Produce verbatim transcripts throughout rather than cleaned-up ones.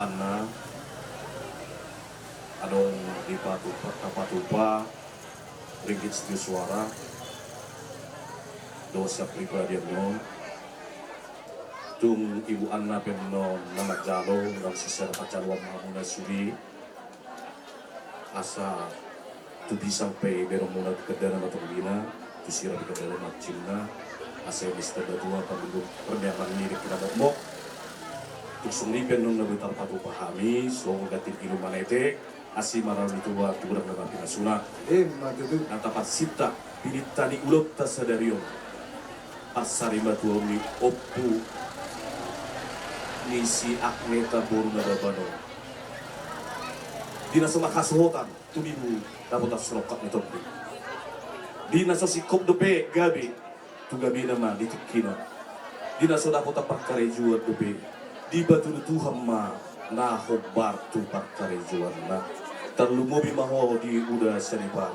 Anna, adong dipatupa, tapatupa, ringgit sitio suara, dohot siap pribadi annon, tung ibu Anna pe annon na manjalo, nang sisar pacaluan hamuna sude, asa tu pisang pe beromuna tu kedana ma tonggina, tu sira pe kedana ma cinna, asa i mista batua panggung perniaman ni dek na mokmok. Tung songon i pe annon na boi tarpatupa hami, songon ganti di ilu manetek, asi marau ni tua tu godang na mapinasuna. Ima tutu. Na taparsinta, pininta ni ulaonta sadari on. Parsarimatua ni ompu ni si Agneta boru Nababan on. Di na so manghasohotan, tumibu dapotan sirongkap ni tondi. Di na so singkop dope gabe, tu gabena ma di tingkina. Di na so dapotan parkarejoan dope, dipatudu Tuhan ma na hombar tu parkarejoanna. Tarlumobi ma ho di uda sian ipar,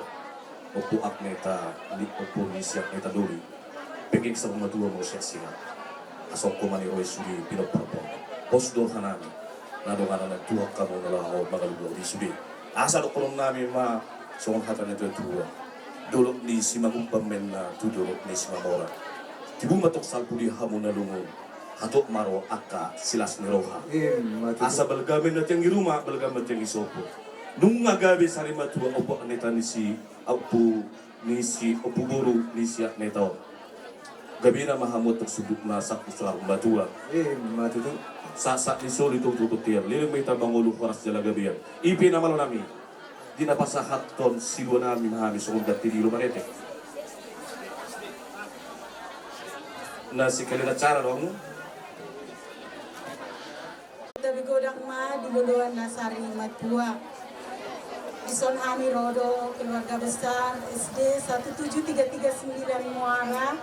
ompu Agneta, ni ompu ni si Agneta doli. Penggeng saur matua ma ho sehat-sehat. Asa on ma ni roha i sude pinompar on. Pos do rohanami. Na donganan na tuak hamu na laho mangalului sude. Asa dohonon nami ma songon hata ni natua-tua. Dolok ni Simanjujung ma inna tu dolok ni Simamora. Tibu ma tong salpu di hamu na lungun. Hatop ma ro angka silas ni roha. Ima tutu. Asa balga ma inna tiang i ruma, balga ma tiang i sopo. Nunga gabe sarimatua ompu Agneta ni si, ompu ni si, ompu boru ni si Agneta on. Gabena ma hamu antong sundut na sahat tu saur matua. Ima tutu. Sahat-sahat ni solu tong tu bontean, leleng ma hita mangolu horas jala gabean. I pe na malo nami. Di na pasahathon silua nami ma hami songon ganti di ilu manetek. Na sekalian acara dong. Tabi godang ma di loloan na sarimatua. Dison hami ro do keluarga besar S D satu tujuh tiga tiga sembilan Muara.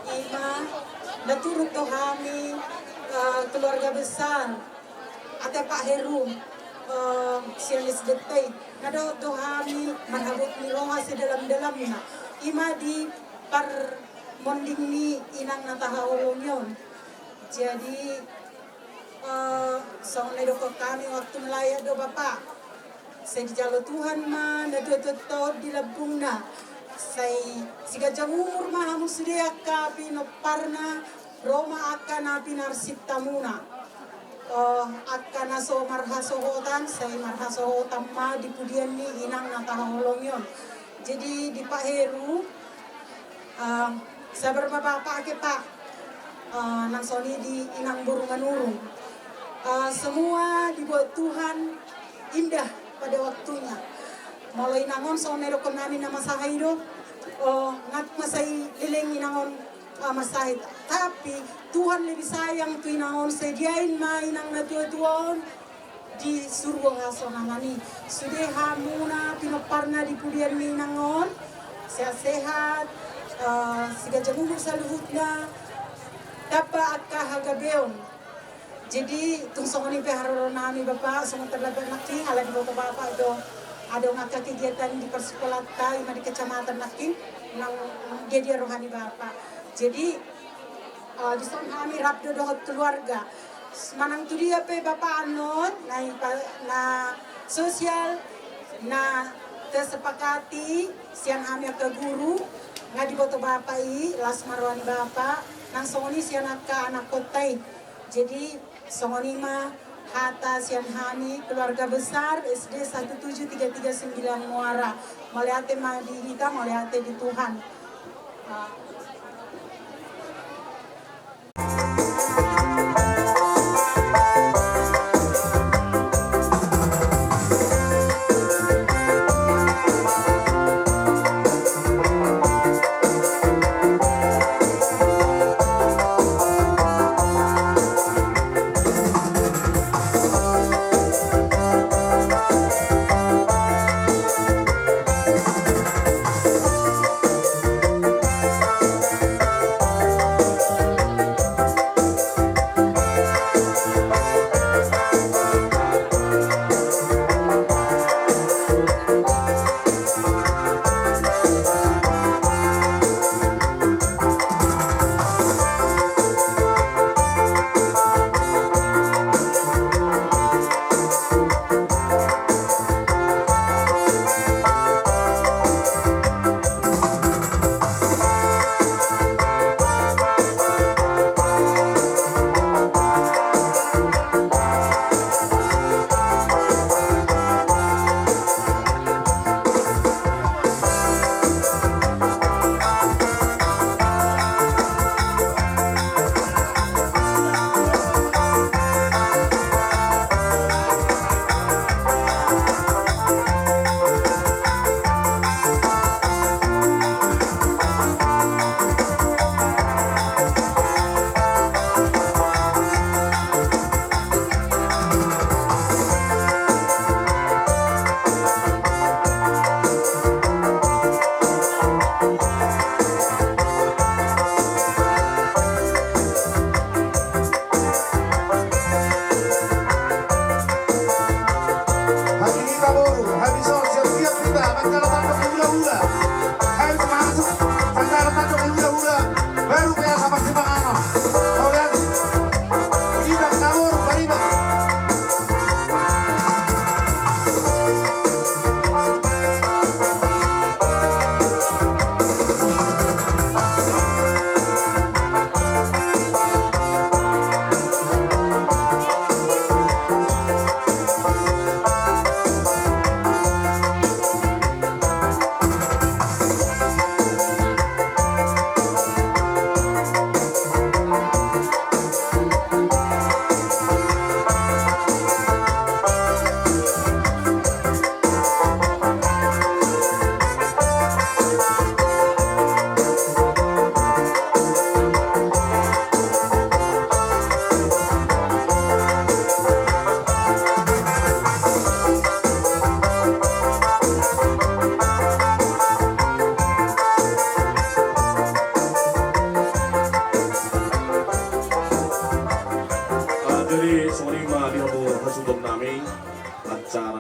Ima na turut do hami, eh, keluarga besar ate Pak Heru, eh, sian S D T. Na dohot do hami marhabot ni roha sedalam-dalamna. Ima di parmonding ni inang na tahaholongi on. Jadi, Eh, songon na didokkon hami, waktu na layak do Bapa. Sai dijalo Tuhan ma na tua-tua on di lambungna. Sai siganjang umur ma hamu sude angka pinomparna, ro ma angka na pinarsintamuna. Eh, angka na so marhasohotan, sai marhasohotan ma di pudian ni inang na tahaholongi on. Jadi di Pak Heru, eh, sabar ma Bapa ake Pak. Eh, nang songon i di inang boru Manurung. Eh, semua dibuat Tuhan indah pada waktunya. Molo inang on songon na didokkon nami na masaha i do. Eh, nga tung masa i leleng inang on, eh, masaha i. Tapi Tuhan lebih sayang tu inang on, sediain ma inang na tua-tua on di surgo hasonangan i. Sude hamuna pinomparna di pudian ni inang on, sehat-sehat, eh, siganjang umur saluhutna, tamba angka hagabeon. Jadi tung songon i pe haroro nami Bapa, songon terlambat nangkin, ala diboto Bapa do adong angka kegiatan di parsikolanta, ima di kecamatan nangkin, nang dia-dia roha ni Bapa. Jadi, eh, dison hami rap do dohot keluarga. Manang tu dia pe Bapa annon, na i pa-, na sosial, na tersepakati sian hami angka guru, nga diboto Bapa i, las ma roha ni Bapa, nang songon i sian angka anakkonta i. Jadi, songon i ma hata sian hami keluarga besar S D satu tujuh tiga tiga sembilan Muara. Mauliate ma di hita, mauliate di Tuhan. Ah. Tutup nami acara.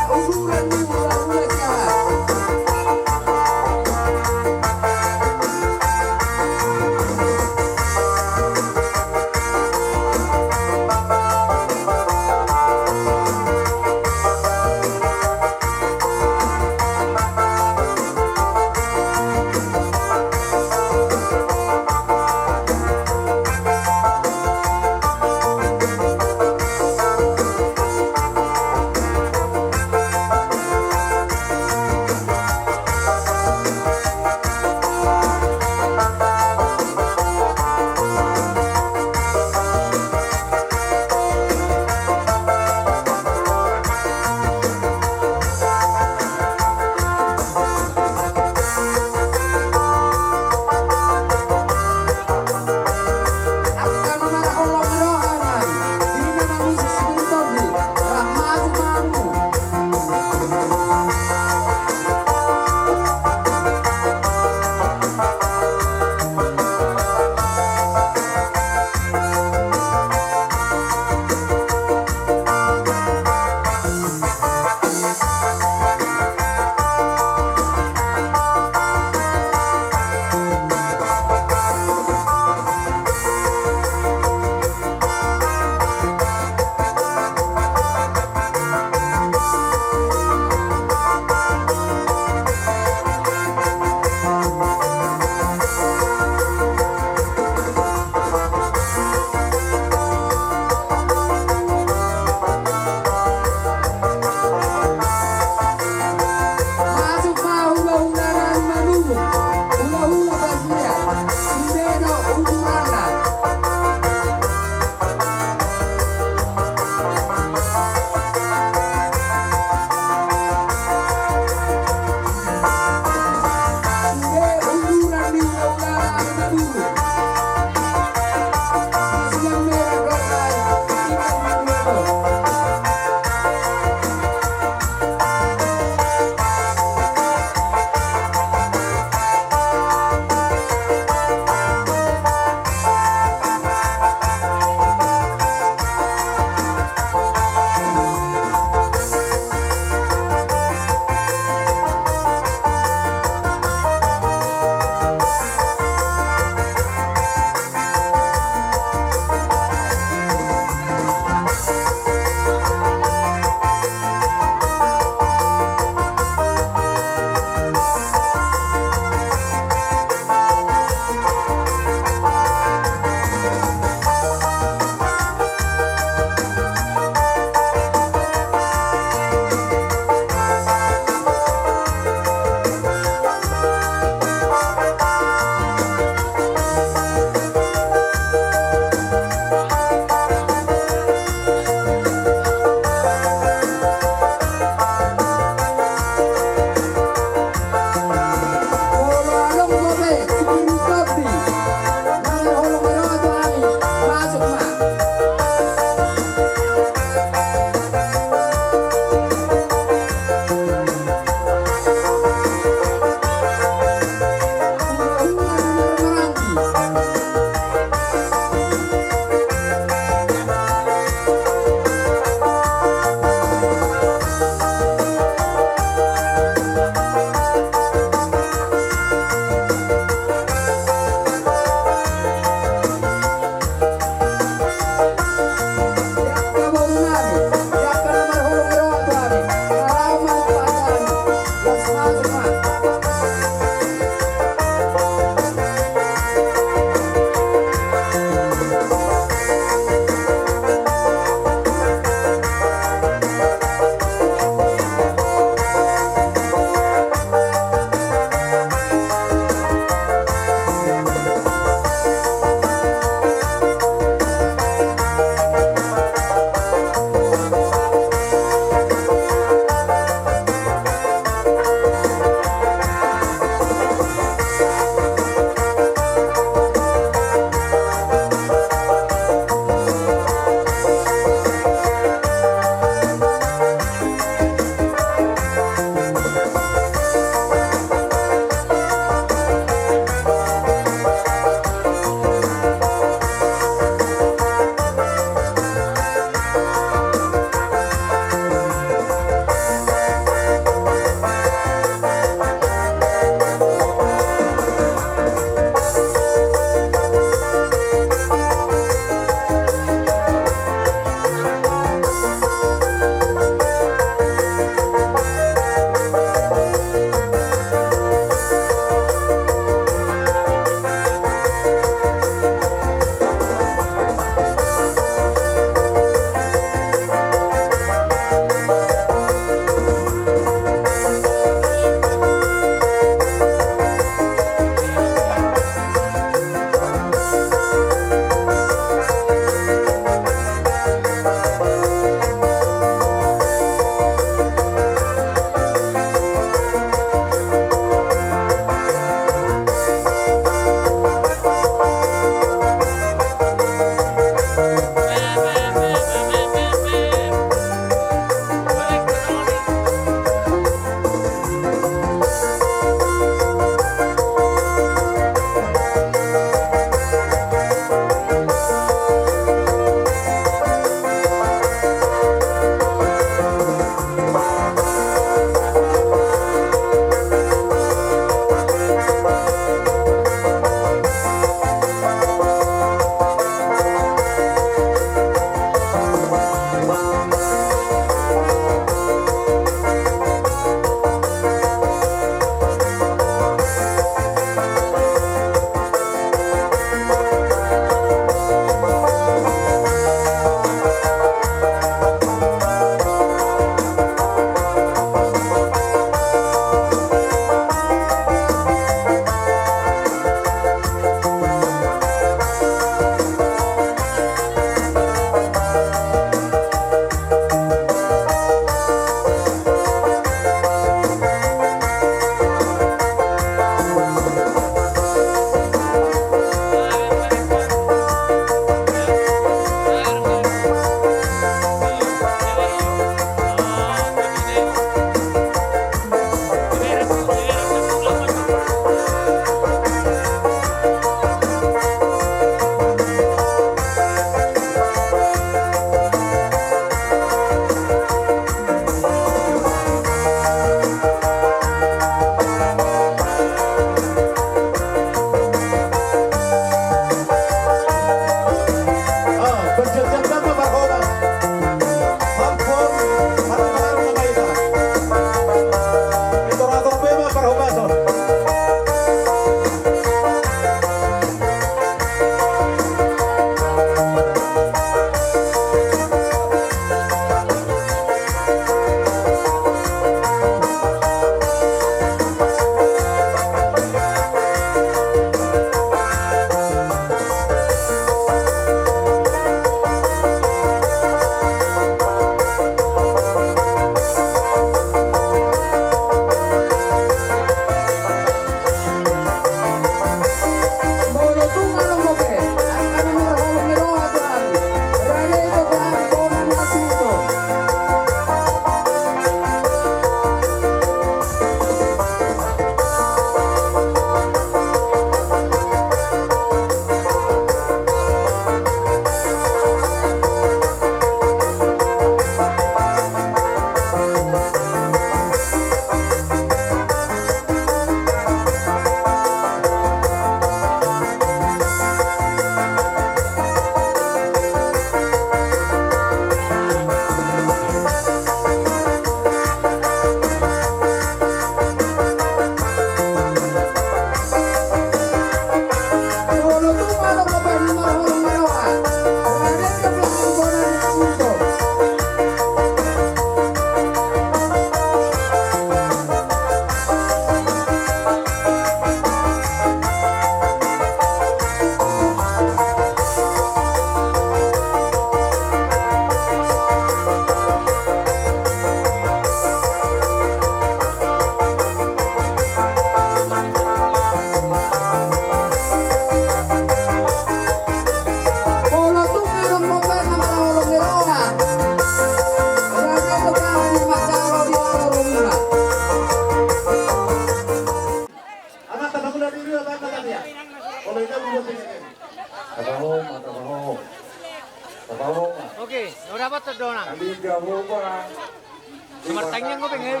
Martangiang ko pengen.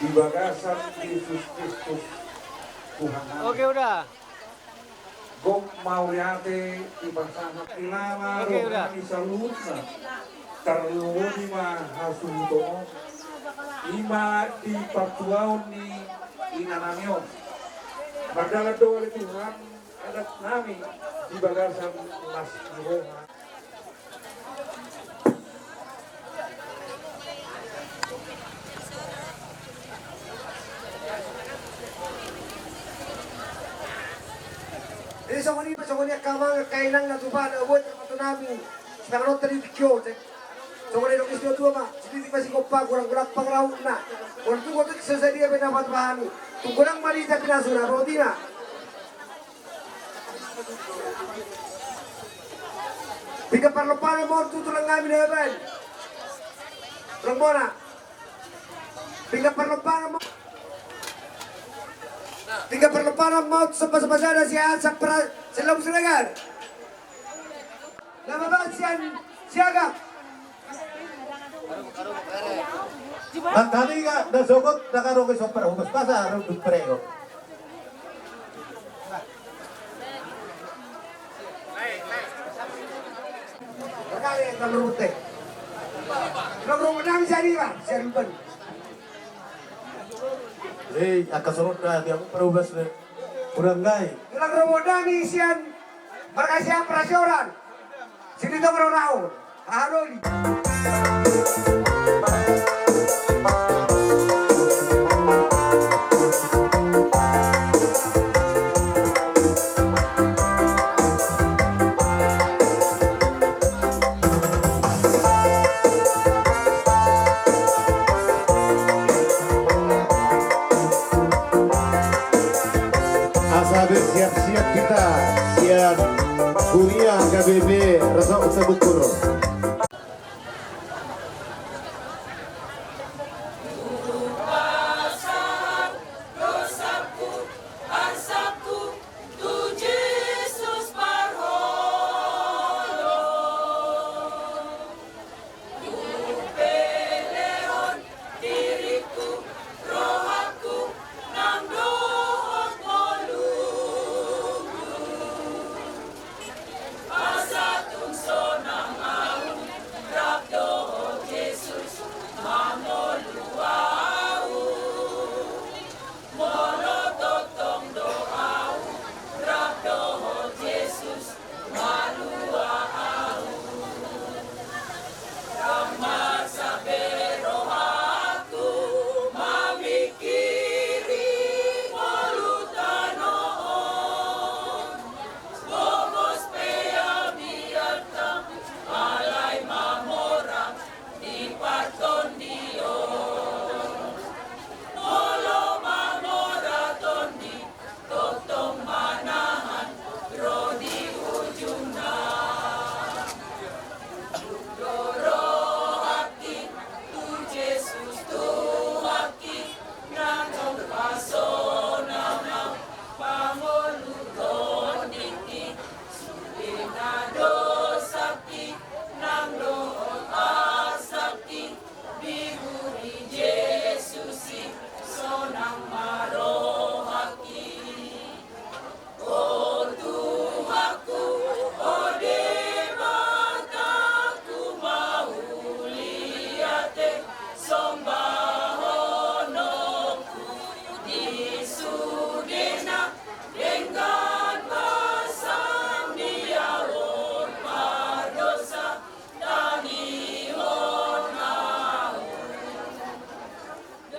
Di bagasan Yesus Kristus Tuhan nami. Oke, udah. Gok mauliate di pasangan ilala. Oke, udah. Rohani saluhutna. Tarlumobi ma hasuhuton. Ima di partuaon ni inanami on. Mardalan do ale Tuhan adat nami di bagasan las ni roha. Jadi songon i ma, songon i angka amang, angka inang na tupa na buat na patunami. Sedangkan on tadi video cek. Songon i dok istiwa tua ma, sedikit masih kopa, kurang-kurang pangrauhna. Kurang tu kotuk sesadia pendapat pahami. Tunggu nang malita pinasuna, roti ma. Pinggan parlompanan ma on tu tulang nami na baen. Tulang bona. Pinggan parlompanan ma on. Pinggan parlompanan ma on tu sampasada sian sampara sian Labu Siregar. Na baen sian Siaga. Nang hami ga na sogot na karoke sompar hubas pasa runduk prego. Hei, angka sogot na dia parubas le. Kurang gai. Tulang romo nami sian marga sian Prasioran. Sini tong ro raon. Aha do i? Asa bersiap-siap hita sian Huria H K B P Resort Cibubur.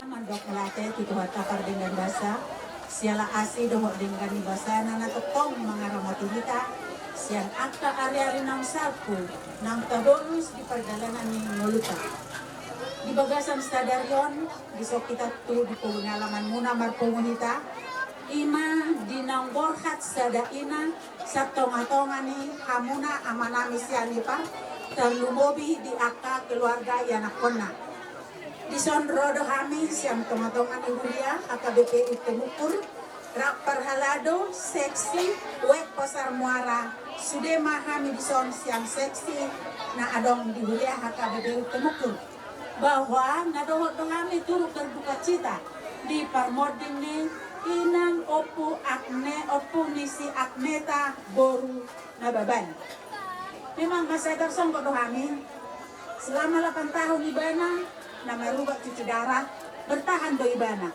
Mandok mauliate tu Tuhanta pardenggan basa, siala asi dohot denggan ni basana na tongtong mangaramoti hita sian angka ari-ari naung salpu, naung tabolus di pardalanan ni ngolunta. Di bagasan sadari on, dison hita tu di pungu ni alamanmuna marpungu hita, ima di naung borhat sada ina sian tonga-tonga ni hamuna amanami sian Ipar, tarlumobi di angka keluarga ianakhonna. Dison ro do hami sian tonga-tonga ni huria H K B P Intemukur, rap parhalado, seksi, wek Pasar Muara, Sude ma hami dison sian seksi na adong di huria H K B P U Temuktur, bahwa na dohot do hami turut berdukacita di parmonding ni inang Ompu Agne, ompu ni si Agneta boru Nababan. Memang masada songgot do hami, selama delapan tahun ibana na marubat cuci darah, bertahan do ibana.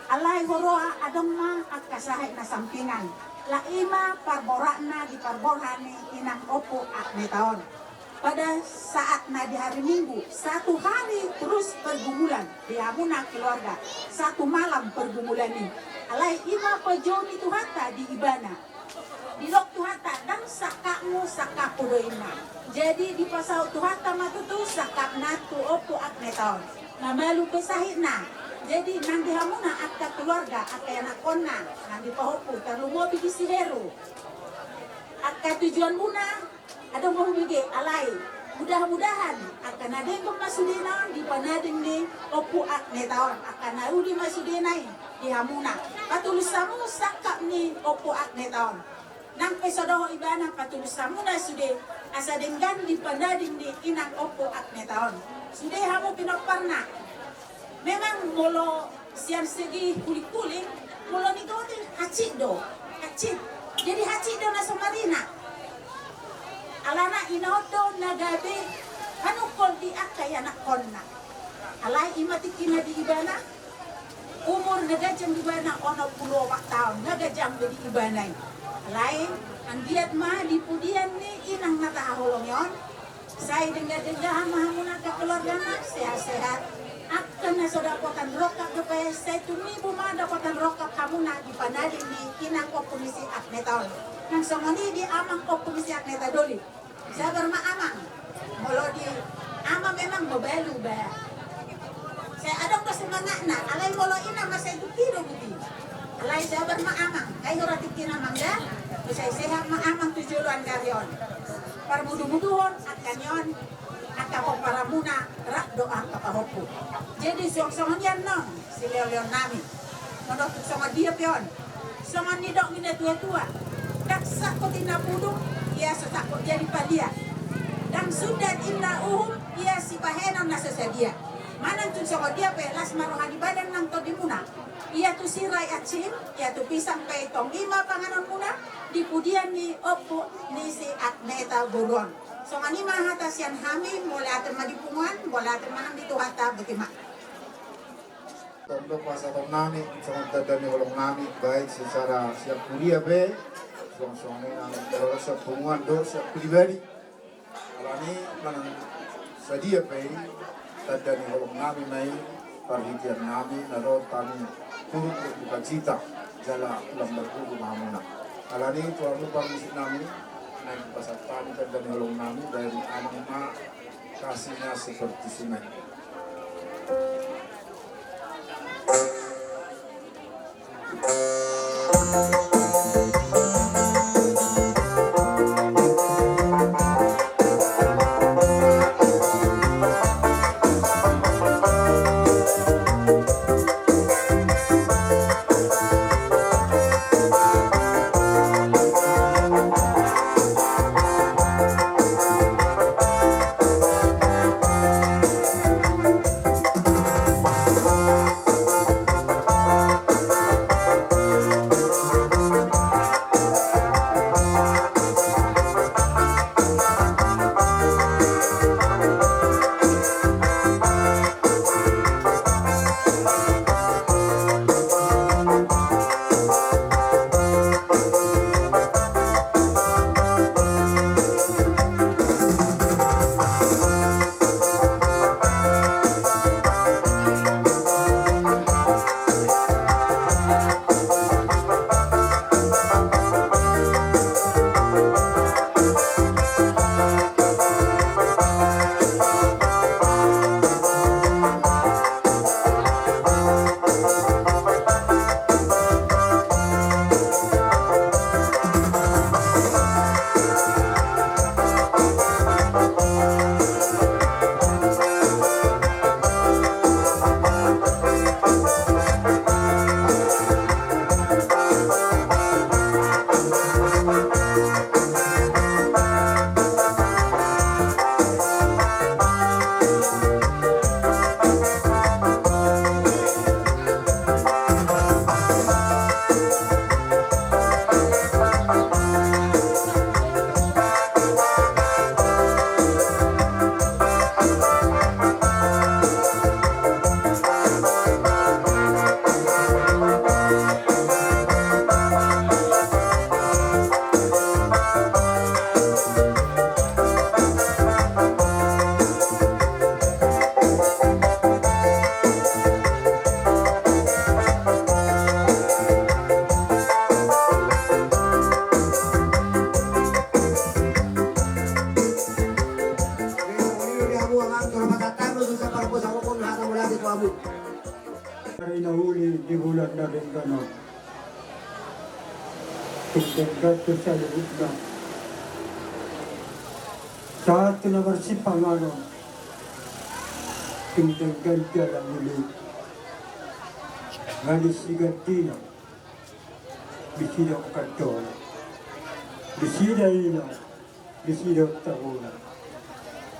Alai huroha adong ma angka sahit na sampingan. Laos i ma parboratna di parborahan ni inang Ompu Agneta on. Pada saat na di hari Minggu, satu hari terus pergumulan di hamuna keluarga, satu malam pergumulan i. Alai i ma pajou ni Tuhanta di ibana. Didok Tuhanta, ndang sangkapmu, sangkapku do inna. Jadi dipasaut Tuhanta ma tutu sangkapna tu Ompu Agneta on. Na malu pe sahitna. Jadi nang di hamuna angka keluarga, angka ianakkonna, nang di pahompu, tarlumobi di si Heru, angka tujuanmuna adong ma hubege, alai mudah-mudahan angka na denggan ma sudena on di panading ni Ompu Agneta on, angka na uli ma sudena i di hamuna. Patulus hamu sangkap ni Ompu Agneta on. Nang pe so dohot ibana, patulus hamuna sude asa denggan di panading ni inang Ompu Agneta on. Sude hamu pinomparna. Memang molo sian segi kuling-kuling, molo ni goti hansit do, hansit. Jadi hansit do na so marina. Alana ina on do na gabe panungkol di angka ianakkonna. Alai i ma tingkina di ibana, umur na ganjang di ibana onom pulu opat taon, na ganjang do di ibana i. Alai anggiat ma di pudian ni inang na tahaholongi on, sai denggan-denggan ma hamuna angka keluargana, sehat-sehat. Angka na so dapotan rongkap dope, sai tumibu ma dapotan rongkap hamuna di panading ni inang Ompu ni si Agneta on. Nang songon i di amang Ompu ni si Agneta Doli. Sabar ma amang. Molo di amang memang mabalu ba. Sai adong do semangatna, alai molo inang ma sai tingki do buti. Alai sabar ma amang, ai hura tingki na amang da. Sai sehat ma amang tu joloan gari on. Parmudu-muduhon angka ni on, angka pomparanmuna rap do angka pahompu. Jadi suang songon i annon silehon-lehonnami. Molo tung songon dia pe on, songon nidok ni na tua-tua, ndang sangkut inna pudung, ia so sangkut jadi palia. Ndang sundat inna uhum, ia sibahenon na so sadia. Manang tung songon dia pe, las ma roha ni badan nang tondimuna. Ia tu sirai ansim, ia tu pisang pe tong i ma panganonmuna di pudian ni Ompu ni si Agneta boru on. Songon i ma hata sian hami, mauliate ma di punguan, mauliate ma nang di Tuhanta, boti ma. Tanda pasahatonnami, songon tanda ni holongnami, baik secara sian huria pe, songon-songon i nang sian punguan dohot sian pribadi. Alani manang sadia pe i, tanda ni holongnami ma i, parhiteannami na dohot hami turut berdukacita, jala ulang marhurung ma hamuna. Alani tu hamu parmusiknami, naeng pasahat hami tanda ni holongnami, baen amang ma kasihnya seperti sungai. Ari na uli di bulan na denggan on, tung denggan tu saluhutna. Sahat tu na marsipanganon, tung denggan jala uli. Nga disi gantina. Disi do kandona, disi do ina, disi do tabona.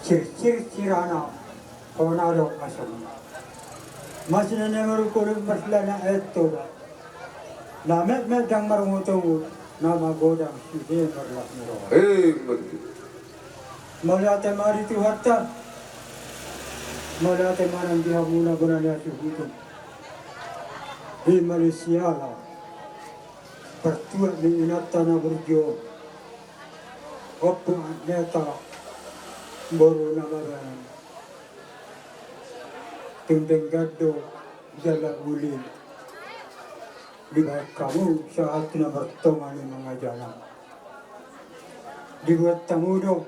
Sirsir sirana, hona do asomna. Masina na marungkol marsilana eto. Na metmet ndang marungutungut, na magodang sude marlas ni roha. Eh, betul. Mauliate ma di Tuhanta. Mauliate ma nang di hamuna bona ni hasuhuton. Di Malaysia lah. Partuat ni inanta na burju, Ompu Agneta, boru Nababan. Tung denggan do jala uli dibahen hamu sahat tu na martonga ni mangajana. Dibuat hamu do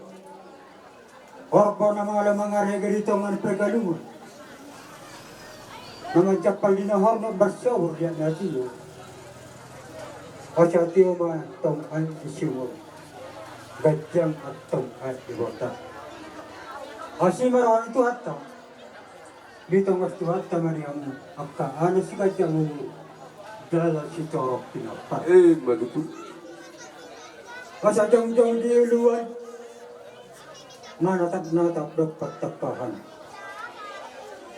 horbo na malo mangarege di tonga ni pargalungan. Na manjampal di na horbo marsobur di anak na tio. Asa tio ma antong aek di sumur, ganjang antong aek di bota. Asi ma roha ni Tuhanta. Ditongos Tuhanta ma di hamu angka anak siganjang umur jala sitorop pinampar. Eh, ma tutu. Asa jongjong di uluan, manatap-natap dohot pantampahan.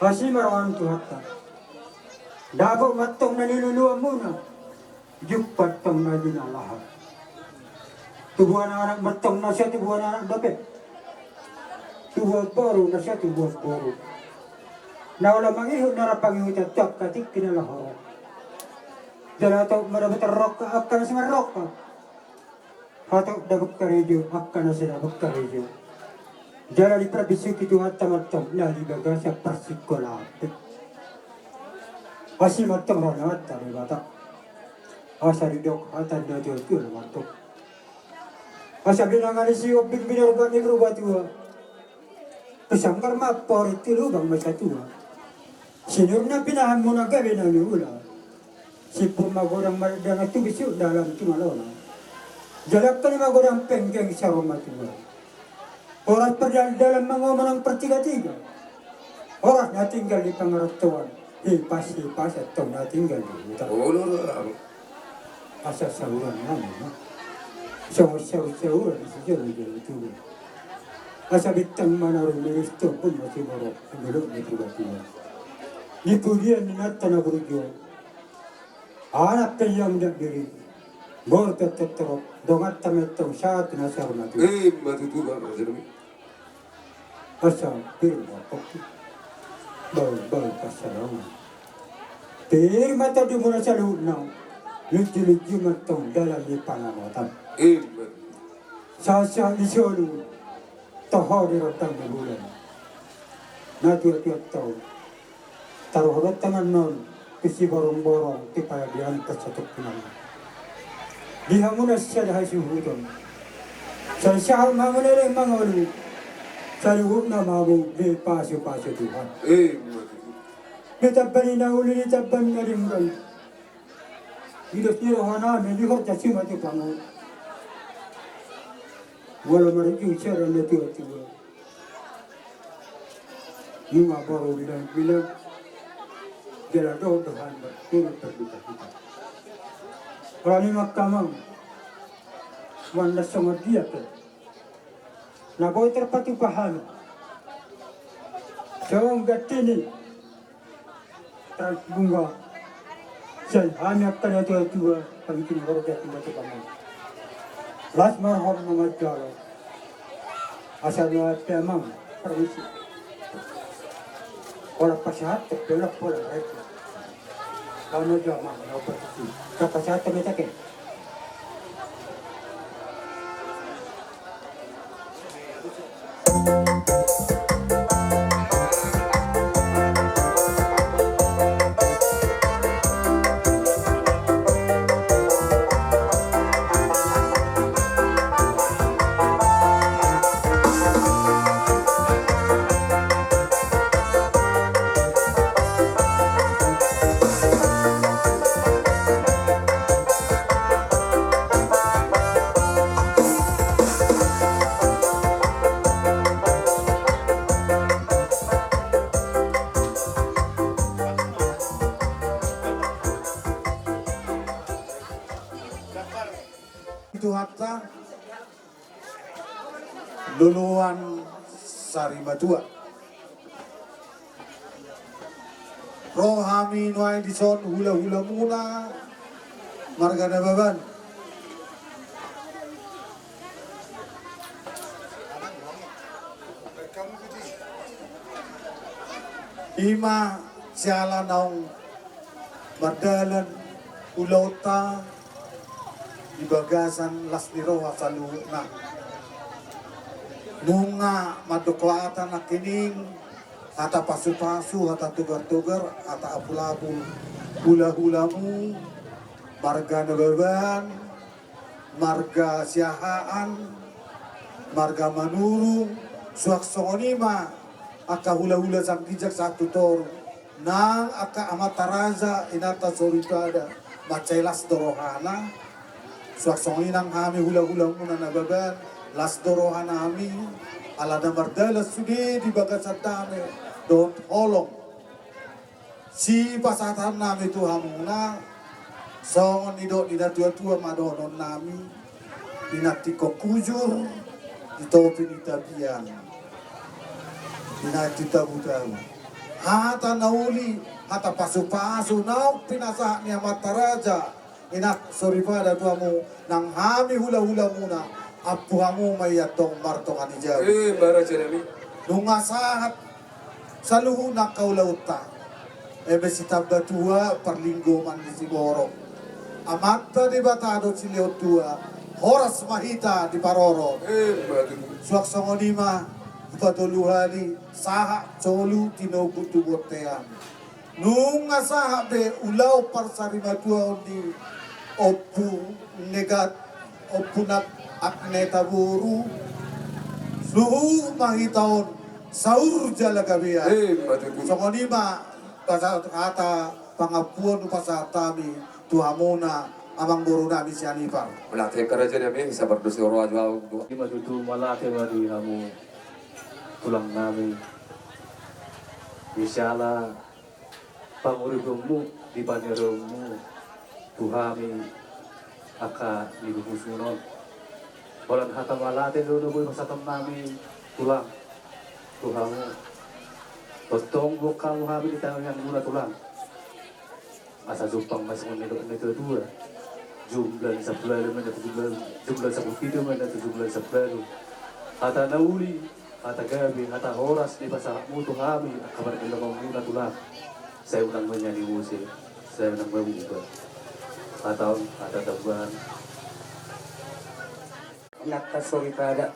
Asi ma roha ni Tuhanta. Dapot ma antong na niluluanmuna. Jumpang antong na jinalahan. Tubuan anak ma antong na sai tubuan anak dope. Tubuan boru na sai tubuan boru. Na olo mangihut na rap pangihutan tu angka tingki na laho ro. Jala hatop ma dapot rongkap angka na sai marrongkap. Hatop dapot karejo angka na sai dapot karejo. Jala diparbisuhi Tuhanta ma antong na di bagasan parsikolaan pe. Asi ma antong roha ni Amanta Debata. Asa didok hata ni natuatua ma antong. Asa binanga ni Sihombing binorbat ni Purbatua. Pesanggar ma amporik tu lubang ma satua. Sinur na pinahanmuna gabe na niula. Simpul magodang ma dangdang tu bisuk dalan tu malona. Jala angka na magodang penggeng saur matua. Horas pardalandalan mangomo nang partigatiga. Horas na tinggal di pangarantoan. Hipas-hipas antong na tinggal di huta. Olo, olo, olo. Asa sauran nama ma. Songon saur-sauran sijolo-jolo tubu. Asa bintang ma na rumiris, tompul ma siborok, dolok ni Purbatua. Di pudian ni inanta na burju on. Anak pe ia muda diri. Boru pe antong torop, donganta ma antong sahat tu na saur matua. Eh, ma tutu, Bang Jeremy. Asa pir ma pokki. Baul, baul pasalamon. Pir ma tondimuna saluhutna. Lunju-lunju ma antong dalan ni pangamotan. Eh, ma tutu. Sahat-sahat ni solu. Toho di rondang ni bulan. Natuatua antong. Taruhon tangan non tu siborongborong, tu pangadian parsatongkinan. Di hamu na sada hasuhuton. Sai sahat ma hamu leleng mangolu. Saluhutna ma hamu dipasupasu Tuhan. Eh, ma tutu. Di tamba ni na uli, di tamba ni na denggan. Di dos ni rohanami di horja simatupang on. Molo marujung sada natuatua. Nunga boru bilang-bilang. Jala dohot do hami marturut marduka hita. Alani i ma angka amang. Mandas songon dia pe. Na boi tarpatupa hami. Songon ganti ni. Tarbuka. Sai hami angka natuatua, hami tinggal horja tu amang. Las ma roham na manjalo. Asa na pe amang, permisi. Olo pasahat, olo pola rek. Kamu jo amang, olo permisi. Ka pasahat tu meta ke. Mata loloan sarimatua. Ro hami nuaeng dison hulahulamuna marga Nababan. Ima siala naung mardalan ulaonta di bagasan las ni roha saluhutna. Nunga mandok hata nangkining, hata pasupasu, hata togartogar, hata apulapul hulahulamu, marga Nababan, marga Siahaan, marga Manurung, suang songon i ma angka hulahula sian ginjang sahat tu toru, nang angka amanta raja, inanta soripada, mansai las do rohana. Suang songon i nang hami hulahulamuna Nababan, las do rohanami, ala na mardalan sude di bagasan dame dohot holong. Sipasahatonnami tu hamuna, songon nidok ni natuatua ma dohononnami, di nantikhon hujur, di topi ni tapian, di nanti tabutabu. Hata na uli, hata pasupasu naung pinasahat ni amanta raja, inanta soripada tu hamu, nang hami hulahulamuna, ampu hamu ma i antong martonga ni jabu. Eh, baraja nami. Nunga sahat saluhutna angka ulaonta. Eme sitamba tua parlinggoman ni siborok. Amanta Debata do silehon tua, horas ma hita diparorot. Eh, batu. Suang songon i ma, patolu hali, sahat solu tinogu tu bontean. Nunga sahat be ulaon parsarimatuaon ni Ompu Negat, Ompu Nat Agneta boru, suhut ma hita on saur jala gabe. Eh, batu. Songon i ma, pasahat hata pangampuon pasahat hami tu hamuna amangborunami sian Ipar. Mauliate raja nami, sabar dosa ro ajo au. Ima tutu mauliate ma di hamu tulangnami. Di siala panguriponmu, di paniromu tu hami angka nibubusun on. Holan hata mauliate do na boi pasahatonnami tulang tu hamu. Tongtong buat hamu hami di tangiangmuna tulang. Asa jumpang ma songon nidok ni natuatua. Jumlah ni sampulu ualu ma inna tu jumlah, jumlah ni sampulu pitu ma inna tu jumlah ni sampulu ualu. Hata na uli, hata gabe, hata horas dipasahatmu tu hami angka pargellengonmuna tulang. Sai unang menjadi muse, sai unang mengubah. Hata on, hata tambahan. Inanta soripada,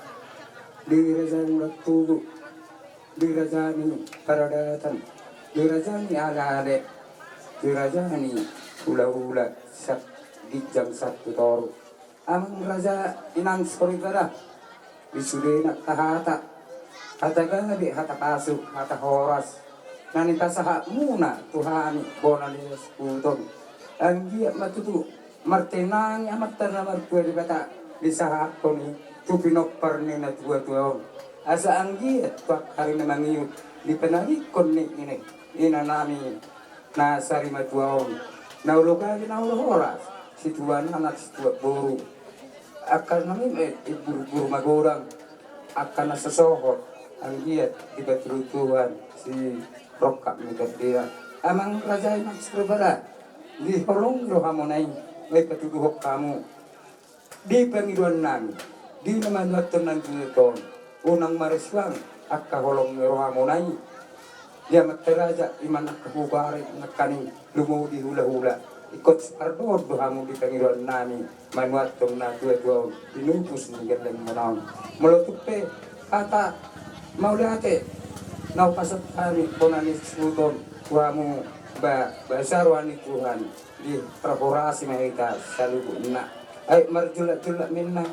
di raja ni ulat tugu, di raja ni paradaton, di raja ni aleale, di raja ni hulahula, sahat ginjang sahat tu toru. Amang raja, inang soripada, di sude nang hata, hata gabe, hata pasu, hata horas, na nipasahatmuna tu hami bona ni sahut on. Anggiat ma tutu martinangi amanta na martua Debata disahathon i tu pinompar ni natuatua on. Asa anggiat tu angka ari na mangihut dipanagihon ni ina, inanami na sarimatua on. Na olo gabe na olo horas, situan anak situan boru. Angka na mim-, eh, guruguru magodang, angka na sosohot, anggiat dipatudu Tuhan, sirongkap ni gandean. Amang raja, inang soripada, di holong ni rohamuna i, na dipatuduhon hamu di pangidoannami, di na manuathon nami tu ito on, unang marsuang angka holong ni rohamuna i. Di amanta raja, ima angka hubare nangkaning lumobi hulahula. Ingkon sipardohot do hamu di pangidoannami, manuathon natuatua on, tinupus ni gellengmuna on. Molo tung pe hata mauliate na hupasahat hami bona ni sahut on tu hamu, ba, basa roha ni Tuhan, diparhorasi ma hita saluhutna. Ai marjullakjullak ma inna,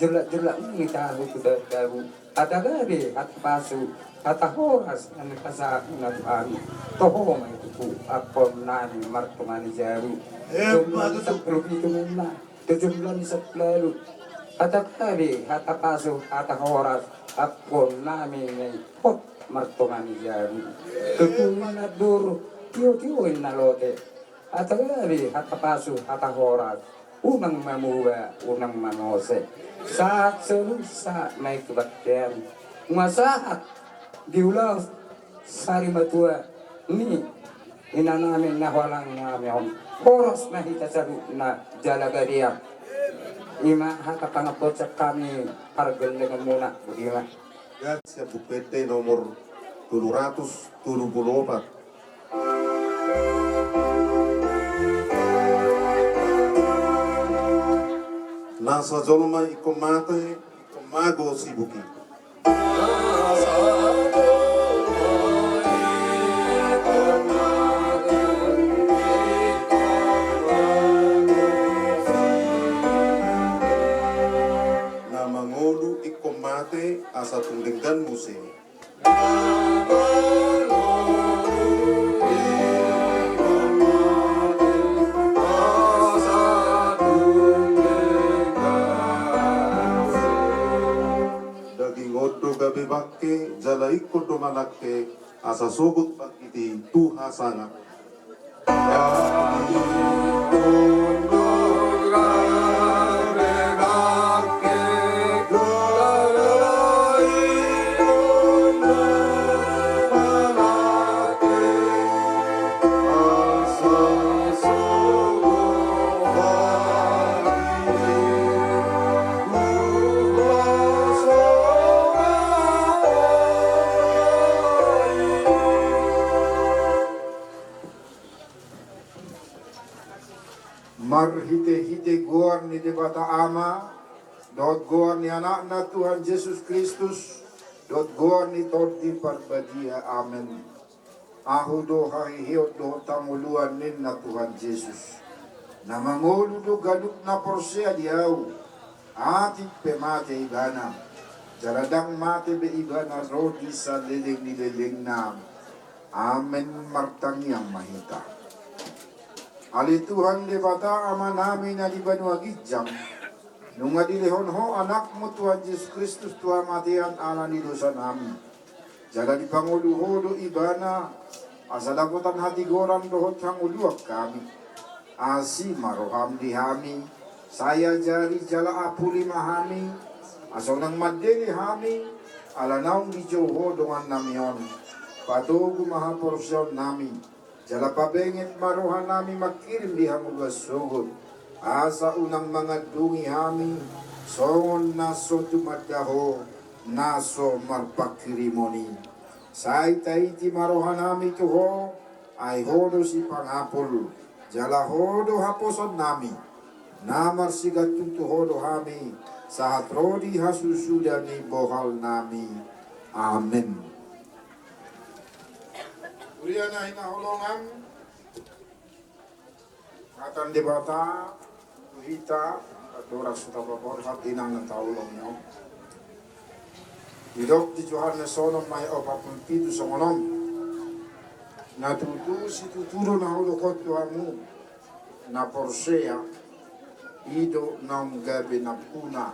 jullakjullak ma inna tahu tu dabu. Hata gabe, hata pasu, hata horas na nipasahatmuna tu hami, toho ma i tutu ampuonnami martonga ni jabu. Emma tutu. Jumlah ni sampulu pitu ma inna tu jumlah ni sampulu ualu. Hata gabe, hata pasu, hata horas, ampuonnami ma i, hot martonga ni jabu. Tutu inna duru, tiotio inna lote. Hata gabe, hata pasu, hata horas, Unang mamua, unang manose. Sahat solu, sahat ma i tu bontean. Nunga sahat di ulaon sari matua ni inanami na holang nami on. Horas ma hita saluhutna jala gabe. I ma hata panambocon hami pargellenganmuna, botima. Sian Buku Ende nomor tolu ratus tolu pulu opat. Nasa jolma ingkon mate, ingkon mago sibuk i. Na mangolu ingkon mate, asa tung denggan muse. Daging on do gabe bangke, jala ingkon do manangke, asa sogot pangkiti tu hasangap. Marhitehite goar ni Debata Ama, dohot goar ni Anakna Tuhan Jesus Kristus, dohot goar ni Tondi Parbadia. Amen. Ahu do haheheon dohot hangoluan, ninna Tuhan Jesus. Na mangolu do ganup na porsea di Ahu, atik pe mate ibana, jala ndang mate be ibana ro di saleleng ni lelengna. Amen. Martangiang ma hita. Ale Tuhan Debata Amanami na di banua ginjang, nunga dilehon Ho Anakmu Tuhan Jesus Kristus tu hamatean ala ni dosanami. Jala dipangolu Ho do ibana, asa dapotan hatigoran dohot hangoluan hami. Asi ma roham di hami, sai ajari jala apuli ma hami, asa unang mandele hami, ala naung dijou Ho dongannami on. Patogu ma haporseaonnami, jala pabenget ma rohanami mangkirim di hangoluan sogot, asa unang mangandungi hami, songon na so tumanda Ho, na so marpangkirimon i. Sai taiti ma rohanami tu Ho, ai Ho do sipangapul, jala Ho do haposoonnami, na marsigantung tu Ho do hami, sahat ro di hasusuda ni bohalnami. Amen. Huria na hinaholongan, hata ni Debata tu hita, andorang so tapaborhat inang na taolong i on. Didok di Johannes onom ayat opat pulu pitu songon on: Na tutu situtu do na hudok on tu hamu, na porsea, i do naung gabe nampuna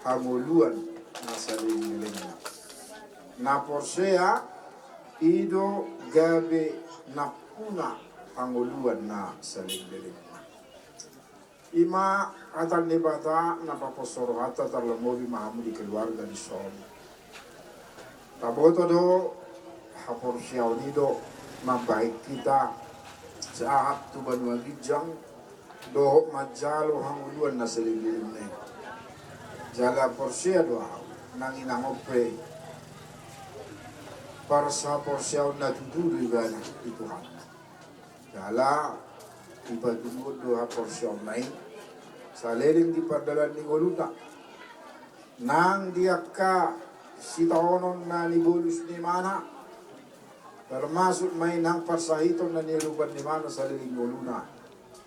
hangoluan na saleleng ni lelengna. Na porsea, i do gabe nampuna hangoluan na saleleng ni lelengna. I ma hata ni Debata na paposo rohanta, tarlumobi ma hamu di keluarga di son. Taboto do, haporseaon i do mambahen hita sahat tu banua ginjang, dohot manjalo hangoluan na saleleng ni lelengna i. Jala porsea do ahu, nang inang on pe, parsaporseaon na tutu do ibana di Tuhan. Jala dipatunduhon do haporseaonna i saleleng di pardalan ni ngoluna, nang di angka sitaonon na nibolus ni imana, termasuk ma i nang parsahiton na niadopan ni imana saleleng ngoluna,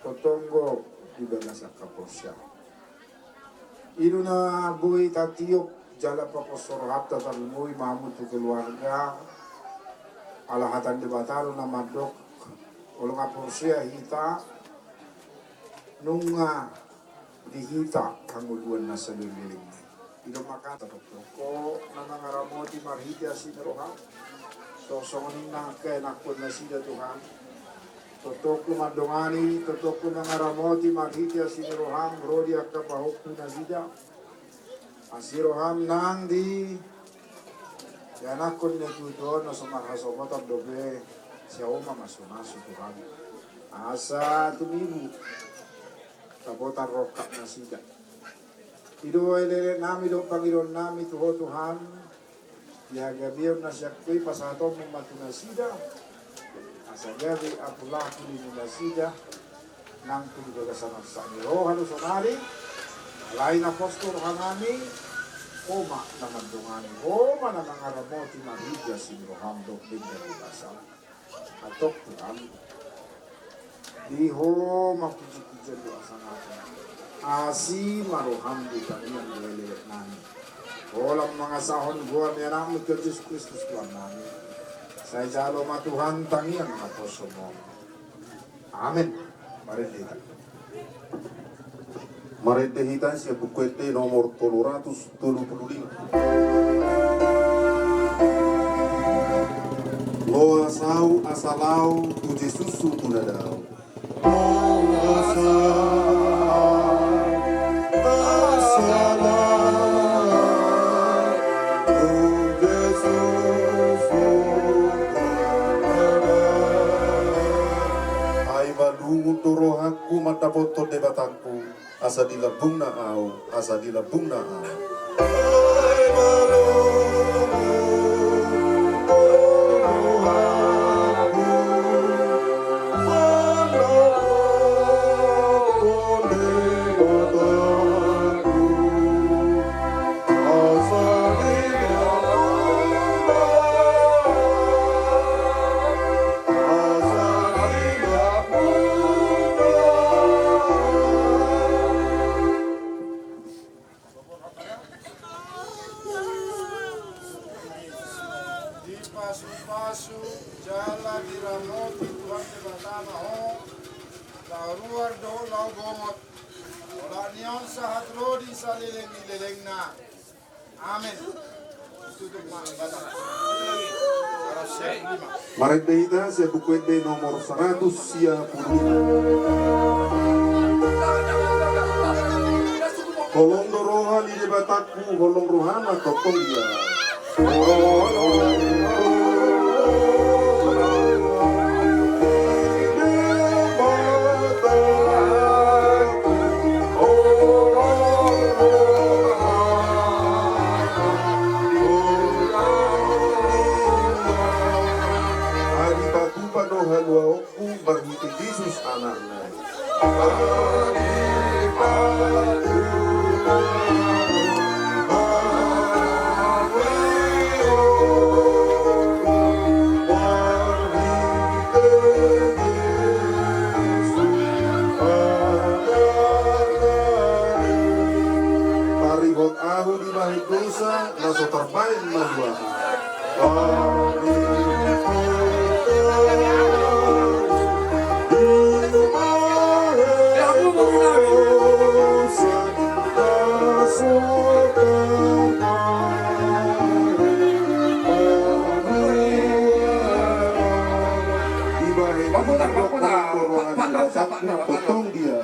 tongtong do di bagasan haporseaon. I do na boi tatiop jala paposo rohanta, tarlumobi ma hamu tu keluarga. Ala hata ni Debata do na mandok, olo nga porsea hita, nunga di hita hangoluan na saleleng ni lelengna i. I do makana tongtong na mangaramoti marhite asi ni roham, songon i nang angka ianakhon nasida Tuhan. Tongtong mandongani, tongtong mangaramoti marhite asi ni roham ro di angka pahompu nasida. Asi roham nang di ianakhon ni tuatua on na so marhasohotan dope, sian ho ma mamasu-masu Tuhan. Asa tumibu dapotan rongkap nasida. I do elek-elek nami dohot pangidoan nami tu ho Tuhan, di hagabeon na sian ho i pasahatonmu ma tu nasida, asa gabe apulapuli ni nasida, nang tu bagasan arsak ni roha do sonari, alai na pos do roha nami, ho ma na mandongani, ho ma na mangaramoti marhite asi ni roham dohot denggan ni basam. Antong Tuhan, di ho ma puji-pujian dohot hasangapon. Asi ma roham di tangiang ni elek-elek nami. Holan mangasahon goar ni anakmu Tuhan Jesus Kristus Tuhan nami. Sai jalo ma Tuhan tangiang naposom on. Amen. Marende hita. Marende hita sian Buku Ende nomor tolu ratus tolu pulu lima. Loas ahu asa laho tu Jesus hupunada ahu. Loas ahu asa laho tu Jesus hupunada ahu. Ai malungun do rohangku mandapothon Debatangku, asa di lambungna ahu, asa di lambungna ahu. Dipasu-pasu jala diramoti Tuhan Debata ma ho, laho ruar dohot laho bongot. Olat ni on sahat ro di saleleng ni lelengna. Amen. Marende hita sian Buku Ende nomor saratus sia pulu lima. Holong do roha ni Debatangku, holong rohana tongtong dia. Ai dipatupa do haluaonku marhite Jesus Anakna. Tarihot ahu dibahen dosa, na so tarbahen ma tu ahu. Dibahen dosa, tongtong dia.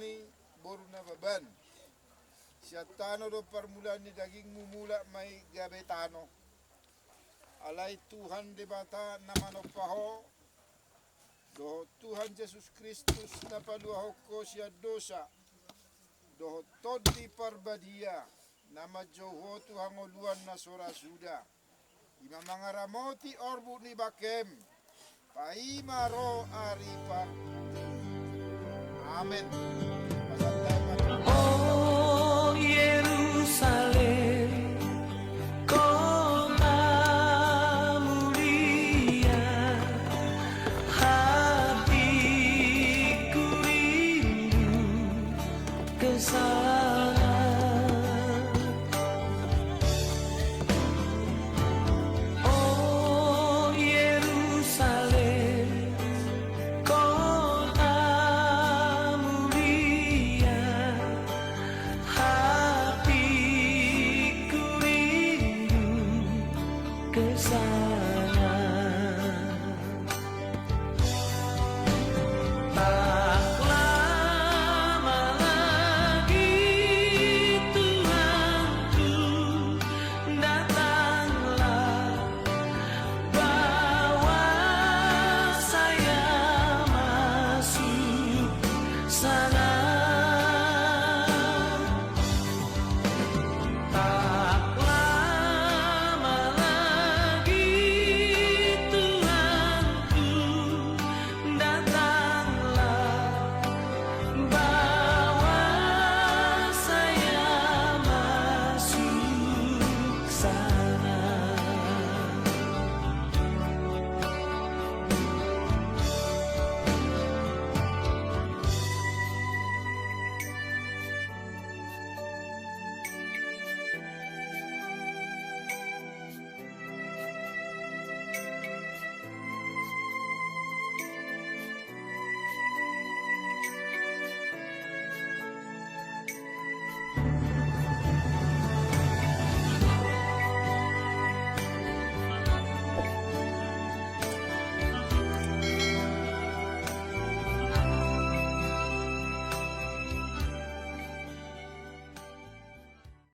Ni boru Nababan. Sian tano do parmulaan ni dagingmu, mulak ma i gabe tano. Alai Tuhan Debata na manompa ho, dohot Tuhan Jesus Kristus na paluahon ho sian dosa, dohot Tondi Parbadia na manjou ho tu hangoluan na so ra suda, i ma mangaramoti orbuk ni bangkem, paima ro ari parpudi. Amen.